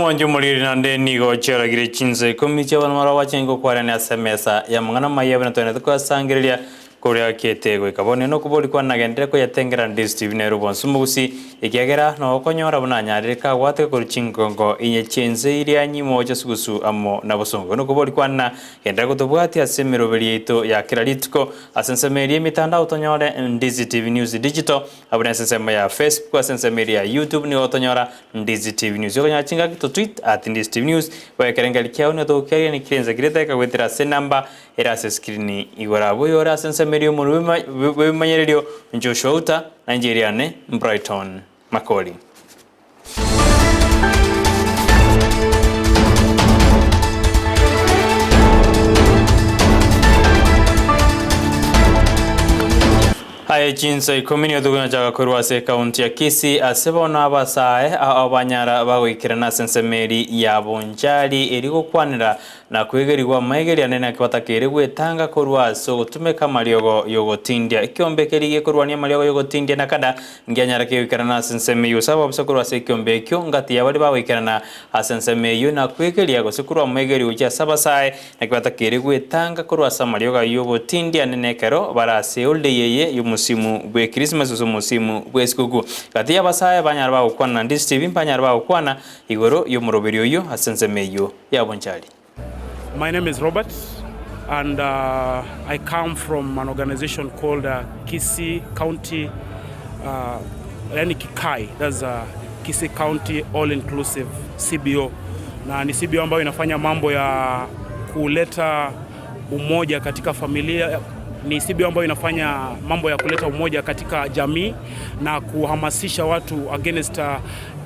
Mwanche omoriri naende nigo chiaragire chinsa ikomi chi'abanto barabwo bachenge gokwarania ase emesa y'amang'ana amaya buna twenete koyasangereria koria akiete goika bono. Nokobori kwane nagenderere koyatengera Ndisi nere obonsi omogusi, ekiagera nogokonyora buna anyarire kagwateka korwa chingongo inye chi'ense iria nyimoche sugusu amo na bosongo. Nokobori kwane na genderera gotobwatia ase emeroberi yaito ya kera rituko ase ensemo eria emitandao tonyore Ndizi TV News Digital Abwo nase ensemo ya Facebook, ase ensemo eria ya YouTube nigo gotonyora Ndizi TV News. Okonyora chingaki to tweet at Ndizi TV News, boigo ekerengerio kiao nigo togokiaria niki kirensa keria etageka goetera ase enamba ere ase screen igoro abwo. Oyore ase ensemo eria omonwe bw'ebimanyererio Joshua Uta, na inche eriane Brighton Makori. Aye chinsa ikomi nigo tokonyachaga korwa ase ekaunti ya Kisii ase bono abasae ao banyara bagoikerana ase ensemo eri ya Bonchari eri gokwanera na kwegerigwa amaigeria anene naki batakeire gwetanga korwa ase ogotumeka amariogo yogotindia. Ekiombe keria gekorwania amariogo yogotindia na kada Nkianyara kegoikerana ase ensemo eyio, gose ababisa korwa ase ekiombe ekio, ngati ya baria bagoikerana ase ensemo eyio, na kwegeria, gose korwa amoegerio gochia ase abasae, naki batakeire gwetanga korwa ase amariogo ayio y'obotindi anene ekero bare ase holiday eye y'omosimu bw'Ekrismasi gose omosimu bw'esikuku. Gati y'abasae banyare bagokwana na Ndisi TV mbanyare bagokwana igoro y'omoroberio oyio ase ensemo eyio ya Bonchari. My name is Robert and uh, I come from an organization called uh, Kisii County uh, yani Kikai, that's uh, Kisii County All Inclusive CBO, na ni CBO ambayo inafanya mambo ya kuleta umoja katika familia ni CBO ambayo inafanya mambo ya kuleta umoja katika jamii na kuhamasisha watu against uh,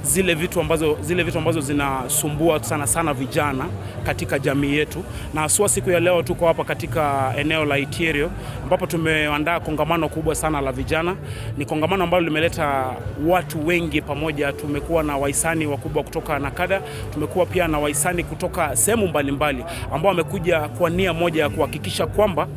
zile vitu ambazo, zile vitu ambazo zinasumbua sana sana vijana katika jamii yetu, na haswa siku ya leo tuko hapa katika eneo la Itierio ambapo tumeandaa kongamano kubwa sana la vijana. Ni kongamano ambalo limeleta watu wengi pamoja. Tumekuwa na wahisani wakubwa kutoka Nakada, tumekuwa pia na wahisani kutoka sehemu mbalimbali ambao wamekuja kwa nia moja ya kuhakikisha kwamba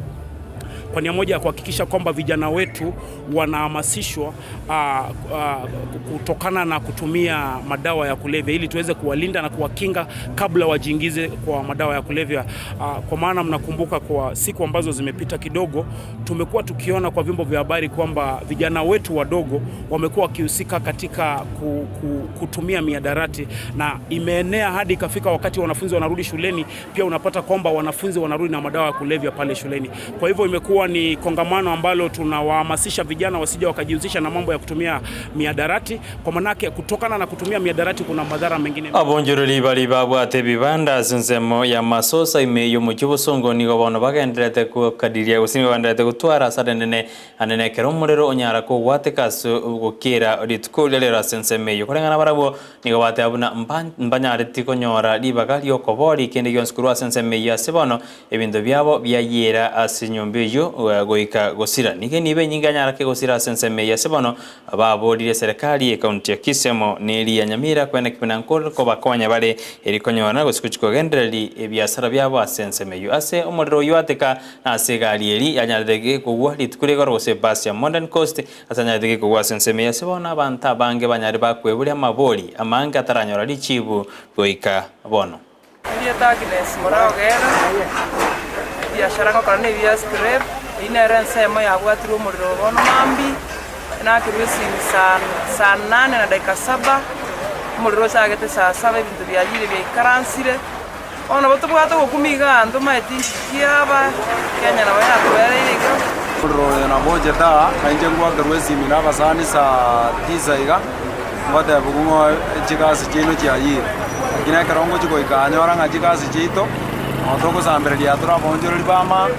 kwa nia moja ya kuhakikisha kwamba vijana wetu wanahamasishwa uh, uh, kutokana na kutumia madawa ya kulevya ili tuweze kuwalinda na kuwakinga kabla wajiingize kwa madawa ya kulevya. Uh, kwa maana mnakumbuka kwa siku ambazo zimepita kidogo, tumekuwa tukiona kwa vyombo vya habari kwamba vijana wetu wadogo wamekuwa wakihusika katika ku, ku, kutumia miadarati na imeenea hadi ikafika wakati wanafunzi wanarudi shuleni, pia unapata kwamba wanafunzi wanarudi na madawa ya kulevya pale shuleni. Kwa hivyo imekuwa ni kongamano ambalo tunawahamasisha vijana wasije wakajihusisha na mambo ya kutumia miadarati, kwa manake kutokana na kutumia miadarati kuna madhara mengine. Abonchoreri baria babwate ebibanda ase ensemo ya Masosa ime y'omochie obosongo nigo bono bagendererete gokadiria gose nigo bagendererete gotwara asara enene anene ekero omorero onyara kogwateka ase ogokiera rituko riria rero ase ensemo eyio. Koreng'ana barabwo nigo bateba buna mbanyareti konyora ribaga ri'okoboria kende gionsi korwa ase ensemo eyio ase bono Ebinto biabo biayiera ase enyomba eyio goika gosira. Nigo enibo enyinge yanyara kegosira ase ensemo eyio ase bono baborire eserekari y'ekaunti ya Kisii amo neri ya Nyamira kwene ki buna nkobakonya bare eri konyora gose gochia kogendereri ebiasara biabo ase ensemo eyio. Ase omorero oyio ateka na ase egari eri yanyarete gekogwa rituko rigoro gose ebasi ya Modern Coast ase anyarete gekogwa ase ensemo eyio ase bono abanto abange banyare bakweburia amabori amange ataranyora richibu goika bono. Erieta Agnes Moraogera, ebiashara ngokora na ebia scrap, eyio nere ensemo yabwatirwe omorero oyo bono mambia, nakerwa esimi saa saa nane na dakika saba, omorero ochagete saa saba ebinto biayire biaikaransire, bono nabo tobwate ogokumia igaa ntomaeti nki kiaba, Kenya nabo yatobereire iga. Omorero oyo nabo ochete aa, na inche ngwakerwa esimi na abasani saa tisa iga, Ngotebiwa ng'a chigasi chiaino chiayire, lakini ekero ngochia goika anyora ng'a chigasi chiaito, nabo togosambereria tore abaonchoreri b'amanga,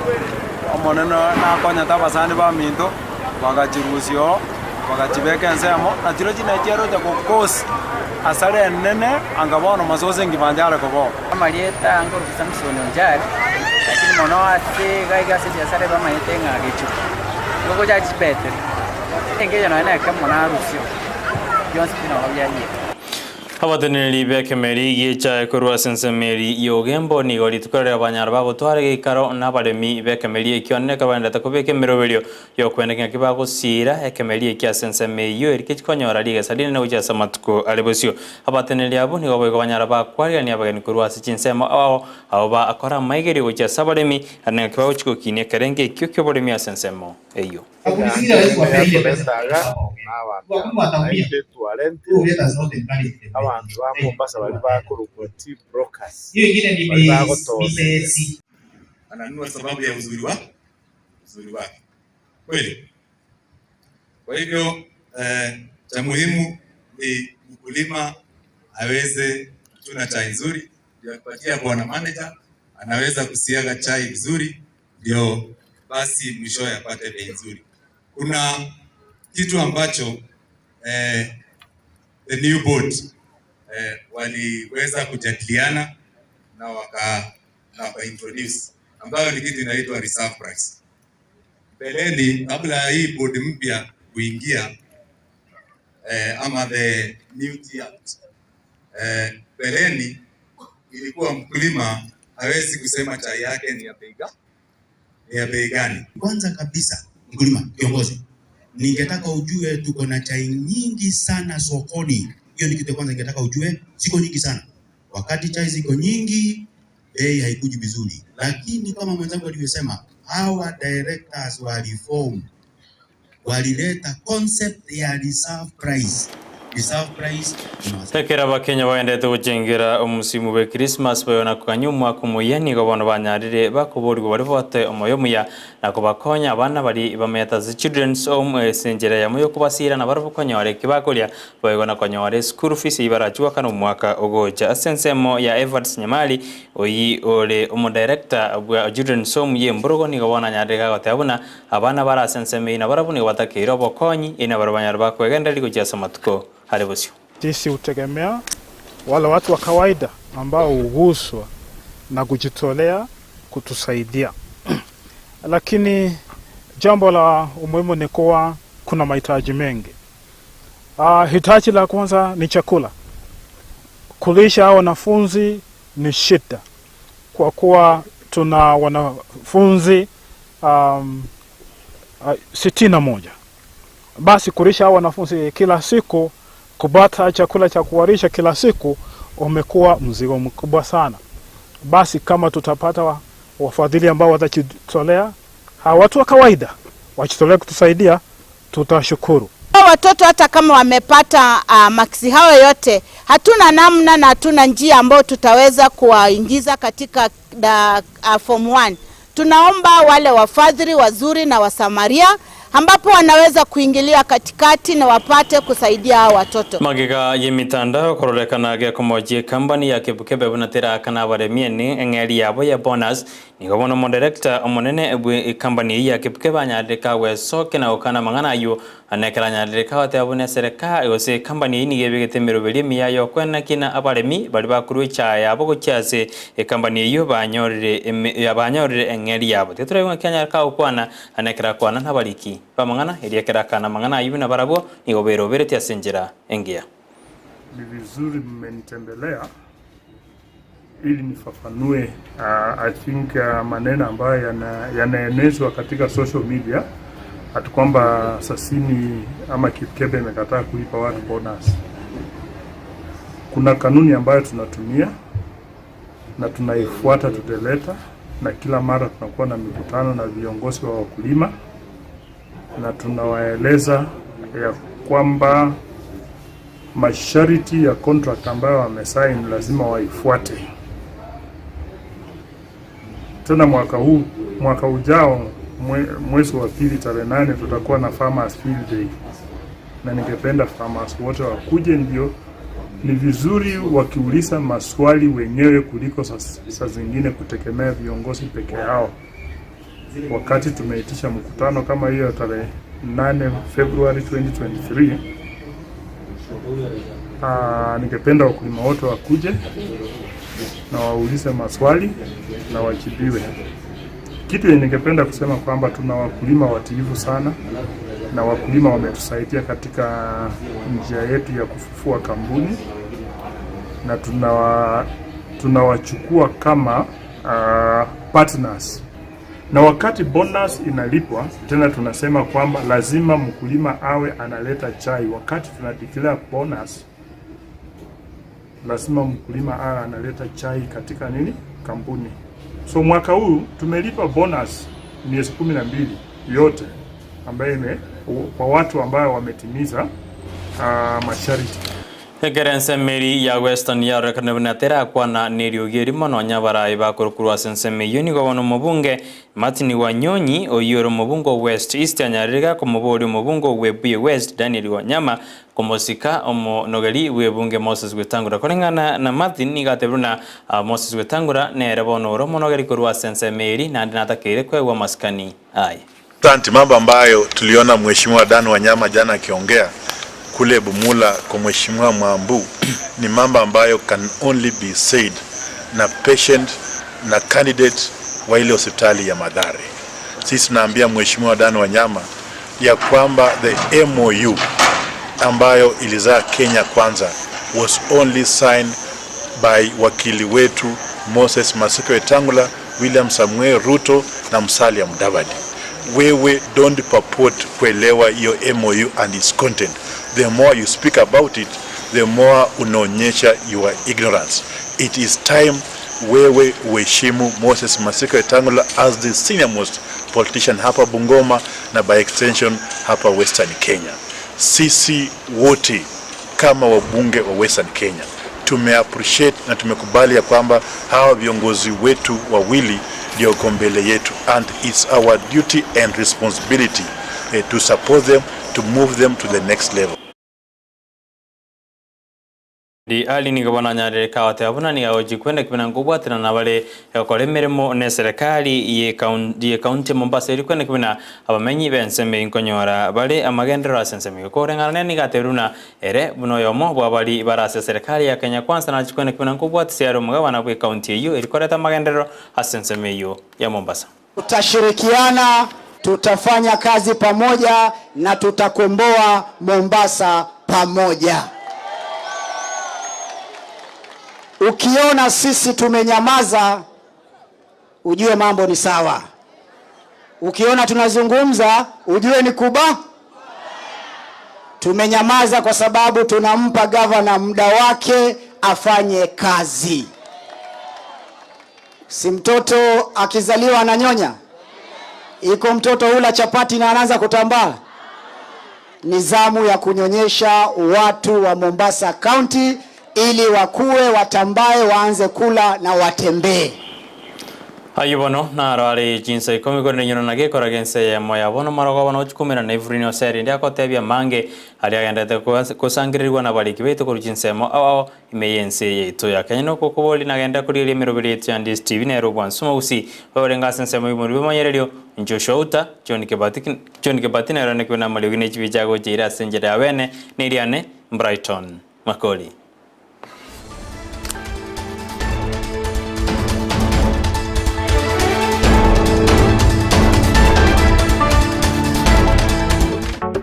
Omonene nakonyete abasani baminto, bagachirusia oo, bagachibeka ensemo, na chirochio naye chiarocha gokosi asara enene anga bono masosa engima nchare koba oo. Amarieta nkorokwa Samson Onjari, lakini mono ase iga iga ase ebiasara ebamanyete ng'a Gechuku, nigo gocha chibetiri, engencho nonya na ekemo narusio. bionsi pi nabo biayire. Abateneneri b'ekemeri gi'echae korwa ase ensemo eri y'Ogembo nigo rituko riria banyara bagotwara egeikaro nabaremi b'ekemeri ekio neke bagenderete kobeka emeroberio y'okwenda ng'aki bagosiira ekemeri ekio ase ensemo eyio eri kechikonyora rigesa rinene gochia ase amatuko are bosio. Abateneneri abwo nigo boigo banyara bakwarigania abageni korwa ase chinsemo ao ao bakora amaigerio gochia ase abaremi naende ng'aki bagochia gokinia ekerengo ekio ki'oboremi ase ensemo eyio. Egeanda n'abanto aba, naende twarentire abanto ba Mombasa baria bakorokwa tea brokers, baria bagotooneria. Ananunua sababu ya uzuri wa uzuri wake kweli. Kwa hivyo eh, cha muhimu ni mkulima aweze kuchuna chai nzuri, ndio akipatia bwana manager anaweza kusiaga chai vizuri, ndio basi mwishowe apate bei nzuri. Kuna kitu ambacho eh, the new board eh, waliweza kujadiliana na waka na waka introduce ambayo ni kitu inaitwa reserve price. Mbeleni kabla ya hii board mpya kuingia eh, ama the new Tea Act eh, mbeleni ilikuwa mkulima hawezi kusema chai yake ni ya bei gani, ni ya bei gani. Kwanza kabisa, mkulima kiongozi, ningetaka ujue tuko na chai nyingi sana sokoni. Hiyo ni kitu ya kwanza ningetaka ujue, ziko nyingi sana. Wakati chai ziko nyingi, bei haikuji vizuri, lakini kama mwenzangu alivyosema, hawa directors wa reform walileta concept ya reserve price. Reserve price Ekero Abakenya bagenderete gochengera omosimu bwe Christmas bayona koganya omwaka omoyia nigo bono banyarire bakoborigwa baria babwate omoyo omuya na kobakonya abana baria bamenyete ase Children's Home ase enchera eyemo yokobasira nabarabwo konyora eki bakoria boigo na konyora eschool fees eyio barachie goakana omwaka ogocha. Ase ensemo ya Evans Nyamari oyio ore omodirector bwa Children's Home ye Emborogo nigo bono anyarire iga goteba buna Abana bare ase ensemo eyio nabarabwo nigo batakeire obokonyi, erio nabarabwo banyare bakwegendereria gochia ase amatuko are bosio. Sisi hutegemea wale watu wa kawaida ambao huguswa na kujitolea kutusaidia. Lakini jambo la umuhimu ni kuwa kuna mahitaji mengi. Uh, hitaji la kwanza ni chakula. Kulisha hao wanafunzi ni shida kwa kuwa tuna wanafunzi um, 61. Basi kulisha hao wanafunzi kila siku, kupata chakula cha kuwalisha kila siku umekuwa mzigo mkubwa sana. Basi kama tutapata wafadhili ambao watajitolea, hawa watu wa kawaida wajitolea kutusaidia, tutashukuru. Watoto hata kama wamepata maksi hayo yote, hatuna namna na hatuna njia ambayo tutaweza kuwaingiza katika form 1. Tunaomba wale wafadhili wazuri na wasamaria ambapo wanaweza kuingilia katikati na wapate kusaidia hao watoto. Magega y'emitandao kororekana gekomochia ekambani ya Kipkebe buna terakana abaremi eng'eri yabo ya bonus Nigo bono omoderekta omonene bwe ekambani eyio ya Kipkebe anyarire kagwesokia na gokana amang'ana ayio, na ekero anyarire kagoteba buna esereka gose ekambani eyio nigo ebegete emeroberio emiya y'okwenena na abaremi baria bakorua echae yabo gochia ase ekambani eyio banyorire banyorire eng'eri yabo. Tiga toraigwe ng'aki anyare kagokwana, na ekero akwana nabariki b'amang'ana, erio ekero akana amang'ana ayio buna barabwo nigo beroberetie ase enchera engiya. Ni vizuri mmenitembelea ili nifafanue I think maneno ambayo yanaenezwa katika social media ati kwamba Sasini ama Kipkebe imekataa kulipa watu bonus. Kuna kanuni ambayo tunatumia na tunaifuata tuteleta, na kila mara tunakuwa na mikutano na viongozi wa wakulima na tunawaeleza ya kwamba masharti ya contract ambayo wamesign lazima waifuate. Tena mwaka huu, mwaka ujao mwezi wa pili tarehe 8 tutakuwa na Farmers Field Day, na ningependa farmers wote wakuje, ndio ni vizuri wakiuliza maswali wenyewe kuliko saa zingine kutegemea viongozi peke yao. Wakati tumeitisha mkutano kama hiyo tarehe 8 Februari 2023, ningependa wakulima wote wakuje na waulize maswali na wajibiwe. Kitu yenye ningependa kusema kwamba tuna wakulima watiifu sana na wakulima wametusaidia katika njia yetu ya kufufua kampuni. na tunawa tunawachukua kama partners na wakati bonus inalipwa tena tunasema kwamba lazima mkulima awe analeta chai. Wakati tuna declare bonus, lazima mkulima awe analeta chai katika nini, kampuni. So mwaka huu tumelipa bonus miezi 12 yote ambayo ime kwa watu ambao wametimiza masharti. Ekero ensemo eria ya Western yarorekane buna terakwana neriogi erimo nonya abarai bakorukurwa ase ensemo eyio nigo bono omobunge Martin Wanyonyi oyio ore omobunge o West East anyarire gakomoboria omobunge o Webuye West Daniel Wanyama komosika omonogeri bw'ebunge Moses Wetangula. Koreng'ana na Martin nigo atebire buna Moses Wetangula nere bono ore omonogeri korwa ase ensemo eria naende natakeire koegwa amasikani aye. Asante. Mambo ambayo tuliona Mheshimiwa Dan Wanyama jana akiongea kule Bumula kwa Mheshimiwa Mwambu ni mambo ambayo can only be said na patient na candidate wa ile hospitali ya Mathare. Sisi tunaambia Mheshimiwa Dan Wanyama ya kwamba the MOU ambayo ilizaa Kenya Kwanza was only signed by wakili wetu Moses Masika Wetangula, William Samuel Ruto na Musalia Mudavadi. Wewe don't purport kuelewa hiyo MOU and its content. The more you speak about it, the more unaonyesha your ignorance. It is time wewe uheshimu Moses Masika Wetangula as the senior most politician hapa Bungoma na by extension hapa Western Kenya. Sisi wote kama wabunge wa Western Kenya tumeappreciate na tumekubali ya kwamba hawa viongozi wetu wawili ndio wako mbele yetu and it's our duty and responsibility to support them to move them to the next level. Di Ali nigo bono anyarire kagoteba buna nigo agochia kwenda kibina nkobwatana nabare gokora emeremo ne eserekari ye ye county ya Mombasa eri kwenda kibina abamenyi b'ensemo eyio nkonyora bare amagenderero ase ensemo eyio. Koreng'ana nere nigo atebirie buna ere buna oyomo bwa bari bare ase eserekari ya Kenya Kwanza nachia kwenda kibina nkobwatisia are omogabana bwe county eyio eri koreta amagenderero ase ensemo eyio ya Mombasa. Tutashirikiana, tutafanya kazi pamoja na tutakomboa Mombasa pamoja. Ukiona sisi tumenyamaza, ujue mambo ni sawa. Ukiona tunazungumza, ujue ni kuba. Tumenyamaza kwa sababu tunampa gavana muda wake afanye kazi. Si mtoto akizaliwa ananyonya? Iko mtoto hula chapati na anaanza kutambaa? Ni zamu ya kunyonyesha watu wa Mombasa County ili wakue, watambae, waanze kula na watembee. Ayio bono naro are chinsa ikomi korende nyoro na gekora gense eyemo ya bono marogo bono ochikumera na Evelyn Oseri ndi agotebia mange aria agendete kosangererigwa na abariki baito korwa chinsemo ao ao ime y'ense yaito ya Kenya noko okobori nagenda korigereria emeroberi yaito ya Ndisi TV nere obwansu mogusi oyorenge ase ensemo y'omorwio bw'omonyererio Joshua Outa John Kibati John Kibati nere one kebe na amariogi ne chibicha agocha ire ase enchera ya bene neriane Brighton Makori.